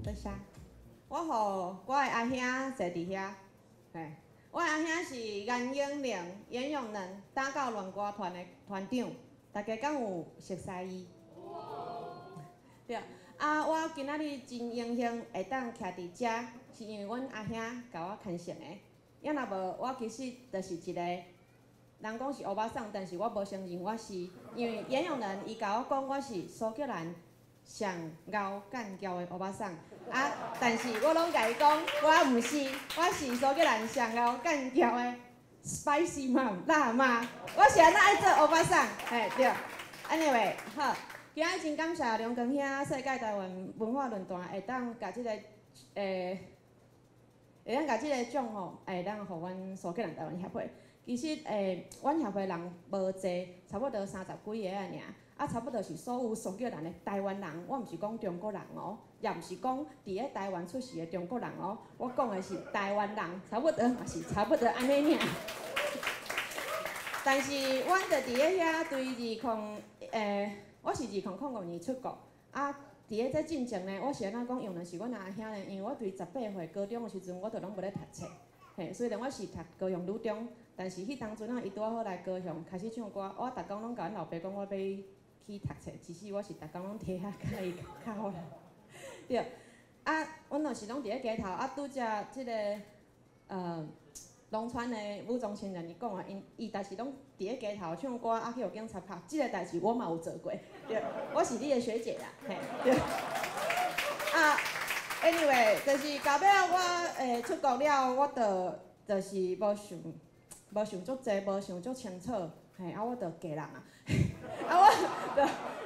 多謝。我予我的阿兄坐佇遐，嘿，我的阿兄是顏永玲、嚴永能打狗戀歌團的團長，大家敢有熟似伊？對，啊，我今仔日真榮幸會當徛佇遮，是因為阮阿兄共我牽成的。啊若無，我其實就是一個人講是烏巴桑，但是我無承認我是，因為嚴永能伊共我講我是蘇格蘭上𠢕幹譙的烏巴桑，啊，但是我攏共伊講，我毋是，我是蘇格蘭上𠢕幹譙的 spicy mom 辣媽，我是按怎愛做烏巴桑？嘿，對。Anyway，好，今仔真感謝梁光兄世界台灣文化論壇會當共這個會當共這個獎吼，會當予阮蘇格蘭台灣協會。其實阮協會人無濟，差不多三十幾个仔爾，啊，差不多是所有蘇格蘭的台灣人，我毋是講中國人哦，也毋是講佇咧台灣出世的中國人哦，我講的是台灣人，差不多嘛是差不多按呢爾。但是，阮就佇咧遐對我是2005年出國，啊，佇咧這進前呢，我是按怎講用的是阮阿兄呢？因為我對18歲高中的時陣，我就攏無咧讀冊，嘿，雖然我是讀高雄女中，但是彼當陣啊，伊拄好來高雄開始唱歌，我逐工攏共阮老爸講我欲去讀冊，其實我是逐工攏佇遐共伊較好啦。對，啊，阮就是攏佇咧街頭，啊，拄則這个龍川的武裝青年伊講啊，𪜶伊但是攏佇咧街頭唱歌，啊去予警察拍，這个代誌我嘛有做過，對，我是你的學姐啦，嘿，對。啊，anyway，就是到尾我出國了，我就就是無想足濟，無想足清楚，嘿，啊，我就嫁人啊，啊，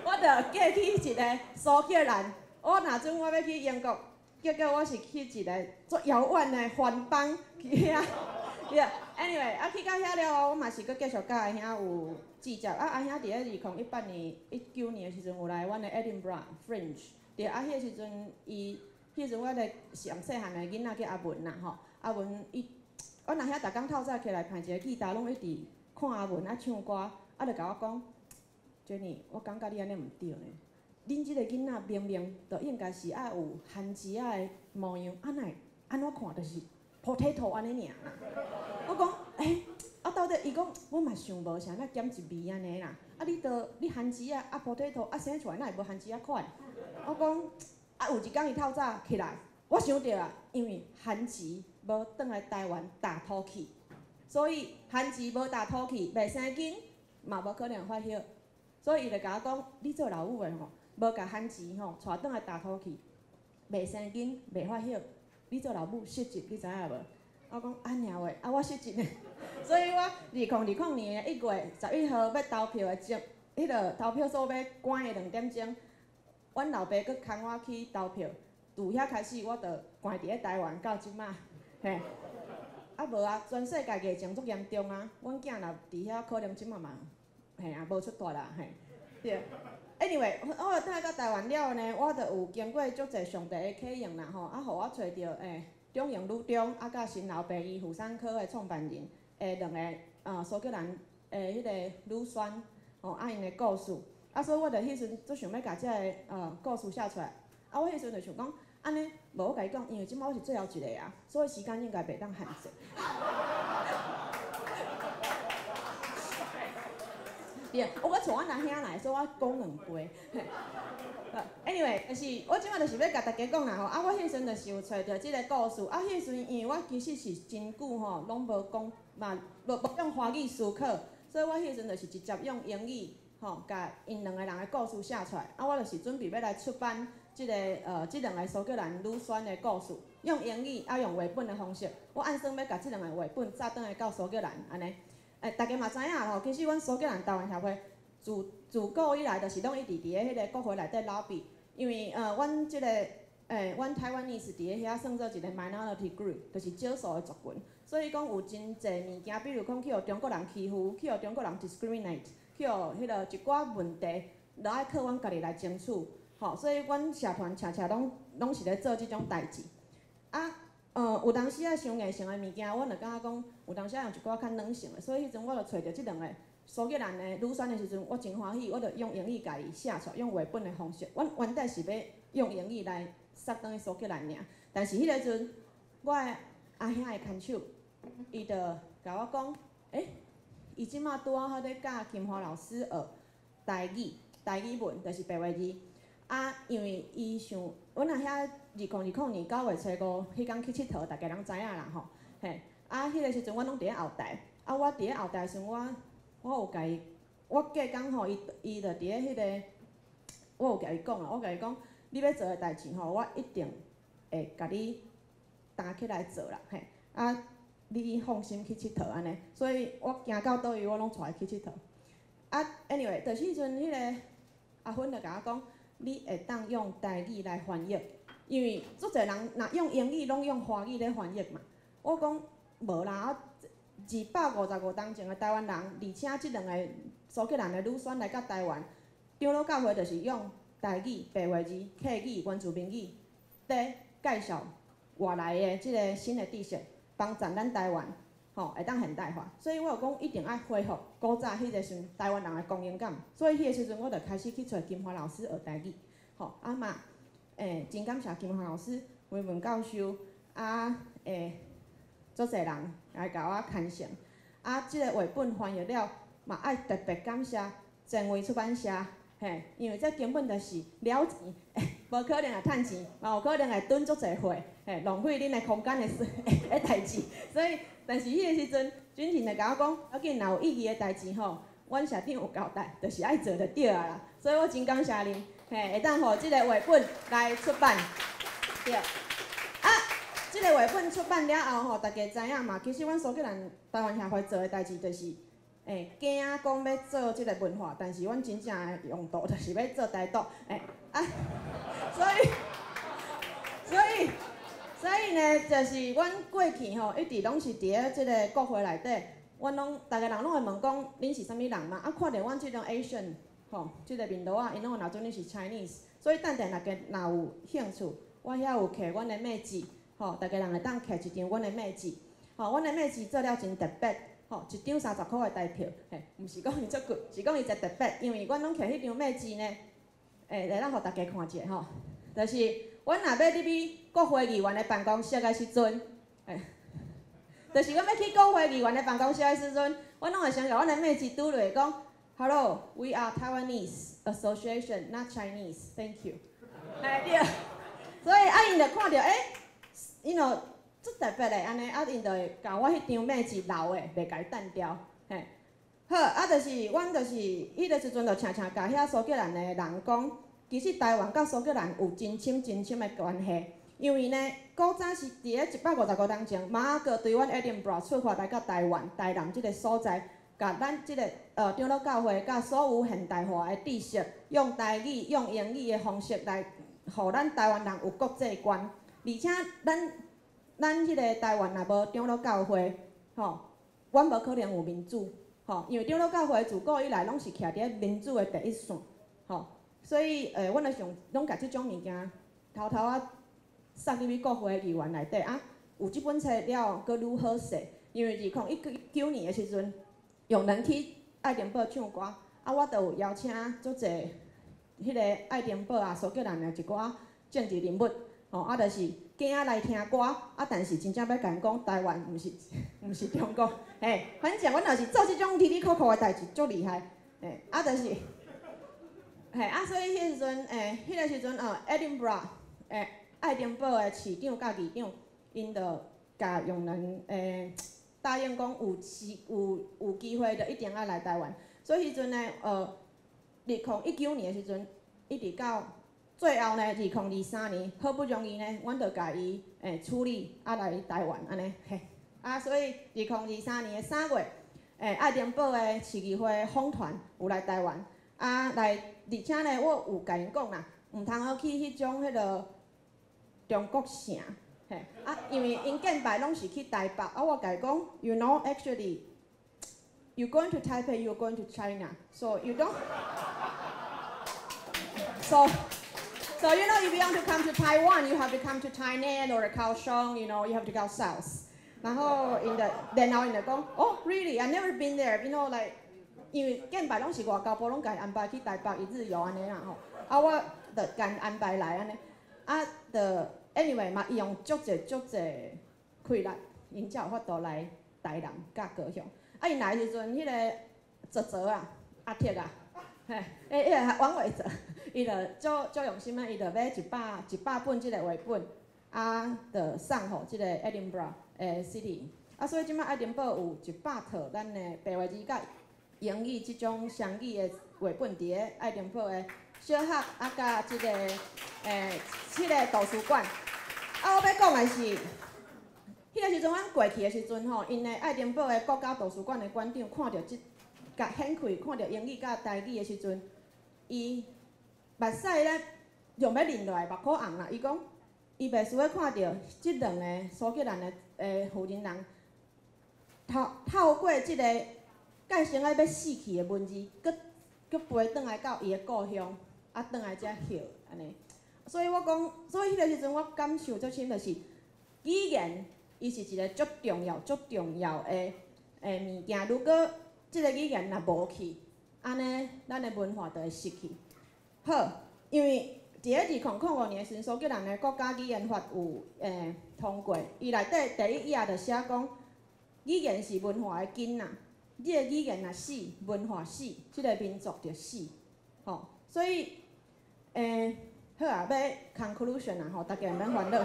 我就嫁去一个蘇格蘭。我若準我欲去英國，結果我是去一个足遙遠的番邦去遐。對，anyway，啊去到遐了後，我嘛是閣繼續佮阿兄有接觸。啊，阿兄佇咧2018年、19年的時陣有來阮的 Edinburgh Fringe。對，啊，彼个時陣伊，彼時陣我咧上細漢的囡仔叫阿文啦吼，阿文伊，阮阿兄逐工透早起來捧一个吉他，攏一直看阿文啊唱歌，啊就共我講，Jenny，我感覺你按呢毋對呢。恁這个囡仔明明就應該是愛有番薯仔的模樣，啊哪會按怎看就是 potato 按呢爾啦。我講，欸，啊到底伊講，我嘛想無啥，那減一味按呢啦。啊你都你番薯仔啊 potato 啊生出來哪會無番薯仔款？我講，啊有一工伊透早起來，我想著啊，因為番薯無轉來台灣踏土去，所以番薯無踏土去，袂生根，嘛無可能發葉。所以伊就共我講，你做老母的吼，無共番薯吼帶轉來踏土去，袂生根，袂發葉，你做老母失職，你知影無？我講按呢話，啊我失職呢，所以我2020年1月11號欲投票的前，彼个投票所欲關的2點鐘，阮老爸閣牽我去投票，自遐開始我就關佇咧台灣到這馬，嘿。啊無啊，全世界疫情足嚴重啊，阮囝若佇遐可能這馬嘛，嘿啊，無出大啦，嘿，對。Anyway，我轉來到台灣了後呢，我就有經過足濟上帝的啟用啦吼，啊，予我揣著中營女中啊，佮新老病院婦產科的創辦人的兩个蘇格蘭的彼个女孫吼，啊𪜶的故事，啊，所以我就彼時陣足想欲共這个故事寫出來，啊，我彼時陣就想講，按呢，無我共伊講，因為這馬我是最後一个啊，所以時間應該袂當限制。對，我帶阮阿兄來，所以我講兩杯。Anyway，就是我這馬就是欲共大家講啦吼，啊，我彼時陣就是有揣著這個故事，啊，彼時陣因為我其實是真久吼，攏無講嘛，無用華語思考，所以我彼時陣就是直接用英語吼，共𪜶兩個人的故事寫出來，啊，我就是準備欲來出版這兩個蘇格蘭女孫的故事，用英語啊用繪本的方式，我按算欲共這兩个繪本載轉來到蘇格蘭按呢。大家嘛知影吼，其實阮蘇格蘭台灣協會自古以來就是攏一直佇咧彼个國會內底老比，因為阮這个阮 Taiwanese 佇咧遐算做一个 minority group，就是少數的族群，所以講有真濟物件，比如講去予中國人欺負，去予中國人 discriminate，去予彼个一寡問題，都愛靠阮家己來爭取，吼，所以阮社團常常攏是咧做這種代誌，啊。有當時啊，傷硬性的物件，阮就感覺講，有當時啊用一寡較軟性的，所以彼陣我就揣著這兩个蘇格蘭的女選的時陣，我真歡喜，我就用英語共伊寫出來，用繪本的方式。阮原底是欲用英語來送轉去蘇格蘭爾。但是彼个陣，我的阿兄的牽手，伊就共我講，欸，伊這馬拄仔好咧教金華老師學台語，台語文就是白話字。啊，因為伊想，阮阿兄2020年9月初5彼工去𨑨迌，逐家人知影啦吼。嘿，啊，彼个時陣阮攏佇咧後台，啊，我佇咧後台時陣，我有共伊，我隔工吼，伊就佇咧彼个，我有共伊講啊，我共伊講，你欲做的代誌吼，我一定會共你擔起來做啦，嘿，啊，你放心去𨑨迌按呢，所以我行到佗位，我攏帶伊去𨑨迌。啊，anyway，就是彼陣彼个阿芬就共我講，你會當用台語來翻譯，因為足濟人若用英語，攏用華語咧翻譯嘛。我講無啦，啊，255冬前的台灣人，而且這兩個蘇格蘭的女宣來到台灣，長老教會就是用台語、白話字、客語、原住民語，佇介紹外來的這个新的知識，幫助咱台灣，吼會當現代化。所以我有講一定愛恢復古早彼个時陣台灣人的光榮感。所以彼個時陣我就開始去揣金華老師學台語，吼啊嘛，真感謝金華老師、維文教授啊，足濟人來共我牽線。啊，這个繪本翻譯了，嘛愛特別感謝前衛出版社，嘿，因為這根本就是了錢，無可能會趁錢，嘛有可能會囤足濟貨，嘿，浪費恁的空間的的代誌。所以，但是彼个時陣，君婷就共我講，要緊若有意義的代誌吼，阮社長有交代，就是愛做就對啊啦。所以我真感謝恁，嘿，會當予這个繪本來出版，對。啊，這个繪本出版了後吼，大家知影嘛？其實阮蘇格蘭台灣協會做的代誌就是，驚講欲做這个文化，但是阮真正的用途就是欲做台獨，啊，所以呢，就是阮過去吼，一直攏是佇咧這个國會內底，阮攏逐个人攏會問講，恁是啥物人嘛？啊，看著阮這種 Asian 吼，這个面路仔，𪜶攏會若準恁是 Chinese，所以等下大家若有興趣，我遐有摕阮的麥子，吼，逐家人會當摕一張阮的麥子，吼，阮的麥子做了真特別，吼，一張30箍的台票，嘿，毋是講伊足貴，是講伊真特別，因為阮攏摕彼張麥子呢，來咱予大家看一下吼，就是阮若欲入去國會議員的辦公室的時陣，就是阮欲去國會議員的辦公室的時陣，阮攏會先共阮的麥子拄落講，Hello, we are Taiwanese Association, not Chinese. Thank you。嘿對，所以啊，𪜶就看著，𪜶就足特別的按呢，啊，𪜶就會共我彼張麥子留的，袂共伊擲掉，嘿。好，啊，就是阮就是彼个時陣就常常共遐蘇格蘭的人講，其實台灣佮蘇格蘭有真深真深的關係，因為呢，古早是佇咧155冬前，馬可對阮 Edinburgh 出發來到台灣、台南這个所在，共咱這个長老教會佮所有現代化的知識，用台語、用英語的方式來，予咱台灣人有國際觀，而且咱彼個台灣若無長老教會，吼，阮無可能有民主，吼，因為長老教會自古以來攏是徛佇咧民主的第一線，吼，所以阮就想攏共這種物件偷偷仔送入去國會議員內底啊，有這本冊了，閣愈好勢，因為2019年的時陣，用人去愛丁堡唱歌，啊，我就有邀請足濟彼個愛丁堡啊、蘇格蘭的一寡政治人物，吼，啊，就是囝來聽歌，啊，但是真正欲共𪜶講台灣毋是中國，嘿，反正阮就是做這種哩哩扣扣的代誌，足厲害，嘿，啊，就是，嘿，啊，所以彼時陣，彼个時陣哦，Edinburgh，愛丁堡的市長佮議長，𪜶就共用人答應講有時有機會就一定愛來台灣，所以彼陣呢，2019年的時陣，一直到最後呢，2023年，好不容易呢，阮就共伊處理啊來台灣按呢，嘿，啊，所以2023年的3月，愛丁堡的市議會訪團有來台灣，啊來，而且呢，我有共𪜶講啦，毋通好去彼種彼个中國城，嘿，啊，因為𪜶見拜攏是去台北，啊，我共伊講，You know actually, you going to Taipei, you going to China, so you don't, so you know if you want to come to Taiwan, you have to come to Tainan or Kaohsiung, you have to go south. 然後𪜶就，然後𪜶就講，Oh really? I never been there. Like 因為見拜攏是外交部攏共伊安排去台北一日遊按呢啦吼，啊我就共𪜶安排來按呢。啊，就 anyway 嘛，伊用足濟足濟氣力，𪜶才有法度來台南佮高雄。啊，𪜶來的時陣，彼个澤澤啊，阿鐵啊，嘿，欸，彼个王偉澤，伊就足足用心啊，伊就買100、100本這个繪本，啊，就送予這个 Edinburgh 的 City。啊，所以這擺愛丁堡有100套咱的白話字佮英語這種雙語的繪本，佇咧愛丁堡的小學啊，佮這个這个圖書館。啊，我欲講的是，彼个時陣阮過去的時陣吼，𪜶的愛丁堡的國家圖書館的館長看著這，共掀開看著英語佮台語的時陣，伊目屎咧用欲淋落來，目眶紅啦。伊講，伊袂輸咧看著這兩个蘇格蘭的婦人人，透透過這个蓋成愛欲死去的文字，閣閣飛轉來到伊的故鄉，啊，轉來遮歇按呢。所以我講，所以彼个時陣我感受足深，就是語言，伊是一个足重要、足重要的物件。如果這个語言若無去，按呢，咱的文化就會失去。好，因為佇咧2005年的時陣，蘇格蘭的國家語言法有通過，伊內底第一頁就寫講，語言是文化的根啊！你的語言若死，文化死，這个民族就死。吼，所以，好啊，欲 conclusion 啊，吼，大家毋免煩惱。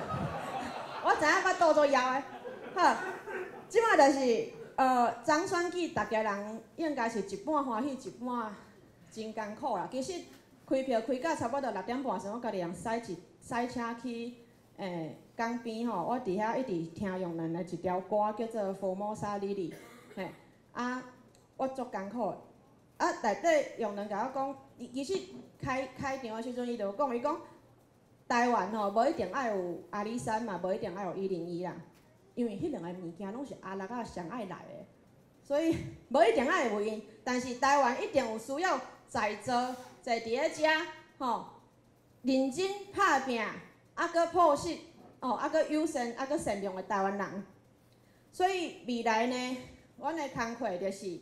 我知影我肚做枵的，好，這擺就是總選舉，逐家人應該是一半歡喜，一半真艱苦啦。其實開票開到差不多6點半時，我家己人駛車去港邊吼，我佇遐一直聽用咱的一條歌叫做《Formosa Lily》，嘿，啊，我足艱苦。啊，內底用人共我講，伊其實開開場的時陣，伊就講，伊講台灣吼，無一定愛有阿里山嘛，無一定愛有101啦，因為彼兩個物件攏是阿拉仔上愛來的，所以無一定愛有𪜶，但是台灣一定有需要在座坐佇咧遮吼，認真拍拚，啊，閣樸實，哦，啊，閣友善，啊，閣善良的台灣人。所以未來呢，阮的工課就是，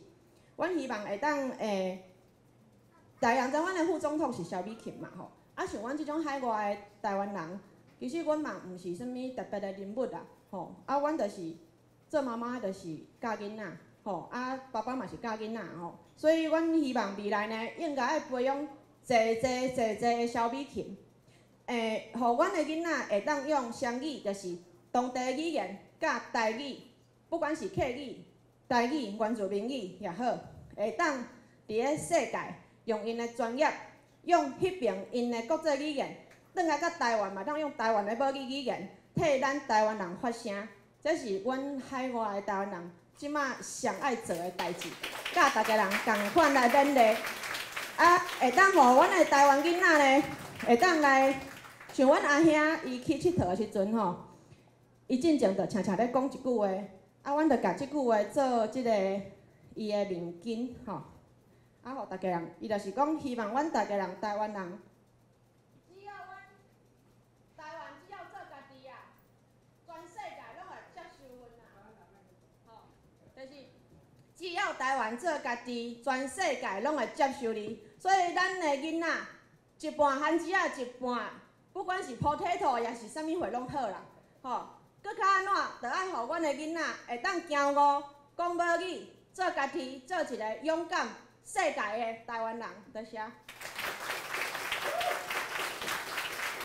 阮希望會當台灣知阮的副總統是蕭美琴嘛吼，啊像阮這種海外的台灣人，其實阮嘛毋是啥物特別的人物啦，吼，啊，阮就是做媽媽就是教囡仔，吼，啊，爸爸嘛是教囡仔吼，所以阮希望未來呢，應該愛培養濟濟濟濟的蕭美琴，予阮的囡仔會當用雙語，就是當地語言佮台語，不管是客語、台語、原住民語也好，會當佇咧世界用𪜶的專業，用彼爿𪜶的國際語言，轉來到台灣嘛，當用台灣的母語語言替咱台灣人發聲，這是阮海外的台灣人這馬上愛做的代誌，佮大家人仝款來勉勵，啊，會當予阮的台灣囡仔呢，會當來像阮阿兄伊去𨑨迌的時陣吼，伊進前就常常咧講一句話，啊，阮就共這句話做這个伊的面巾吼，啊，予大家人，伊就是講希望阮大家人台灣人，只要阮台灣只要做家己啊，全世界攏會接受阮啊，吼，就是只要台灣做家己，全世界攏會接受你。所以咱的囡仔一半番薯仔，一半不管是 potato 抑是啥物貨攏好啦，吼。閣較按怎，就愛予阮的囡仔會當驕傲講母語，做家己，做一个勇敢世界的台灣人。多謝。